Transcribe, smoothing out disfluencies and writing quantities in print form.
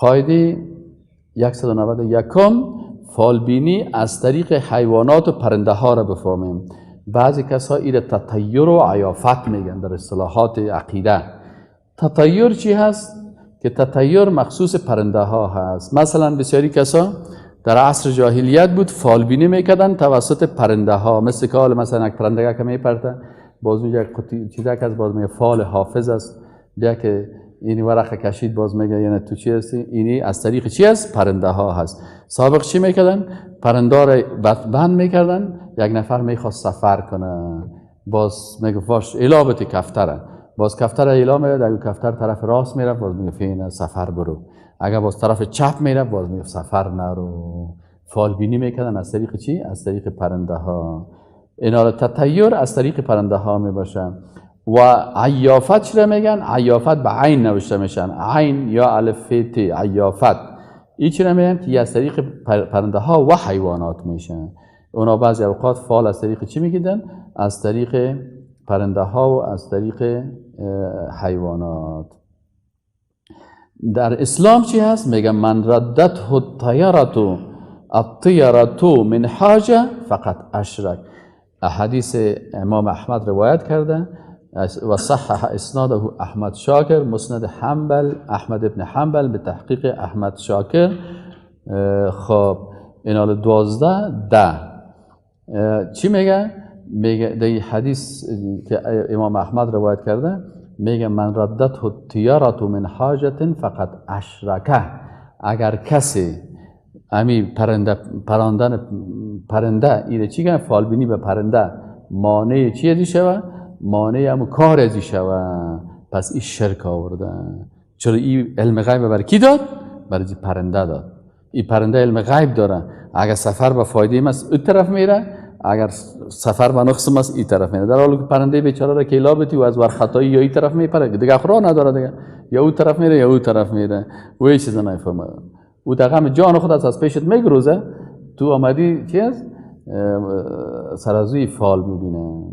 قاعده 191، فالبینی از طریق حیوانات و پرنده ها را بفهمیم. بعضی کسا ایره تطیر و عیافت میگن در اصطلاحات عقیده. تطیر چی هست؟ که تطیر مخصوص پرنده ها هست. مثلا بسیاری کسا در عصر جاهلیت بود، فالبینی میکردن توسط پرنده ها، مثل که مثلا یک پرنده که میپرده، باز یک چیزک از باز میگه فال حافظ است، بیا که اینی ورقه کشید، باز میگه یعنی تو چی هستی. اینی از طریق چی است؟ پرنده ها هست. سابق چی میکردن؟ پرنده را بند میکردن. یک نفر میخواست سفر کنه، باز میگه باش ایلا بتی کفتره، باز کفتر ایلا میاد. اگه کفتر طرف راست میره، باز میگه فین سفر برو. اگر باز طرف چپ میره، باز میگه سفر نرو. فالبینی میکردن از طریق چی؟ از طریق پرنده ها. اینا را تطیر از طریق پرنده ها میباشه. و عیافت چرا میگن؟ عیافت به عین نوشته میشن، عین یا الف ت، عیافت. این چرا میگن؟ که از طریق پرنده ها و حیوانات میشن. اونا بعضی اوقات فال از طریق چی میگیدن؟ از طریق پرنده ها و از طریق حیوانات. در اسلام چی هست؟ میگه من ردته الطیرة الطیرة من حاجة فقد اشرک. حدیث امام احمد روایت کرده و صحح اسناده احمد شاکر، مسند حنبل، احمد ابن حنبل به تحقیق احمد شاکر. خب، اینال 12 10 چی میگه؟ میگه در حدیث که امام احمد روایت کرده، میگه من ردته الطیرة من حاجة فقد اشرک. اگر کسی امی پرنده، پراندن پرنده، اینه چی گن، فالبینی به پرنده مانع چی ازی شوه؟ مانع همو کار ازی شوه، پس این شرک آورده. چرا؟ این علم غیب بر کی داد؟ برای پرنده داد. این پرنده علم غیب داره. اگر سفر به فایده است، این طرف میره، اگر سفر به نقص است، این طرف میره. در حالی که پرنده بیچاره را که ایلا بتی و از ور خطایی یا این طرف میپره، دیگه خو راه نداره دیگه، یا او طرف میره یا او طرف میره و هیچ چیز نمیفهمه. او در غم جان خود از پیشت میگروزه، تو آمدی چی است سر از فال میبینه.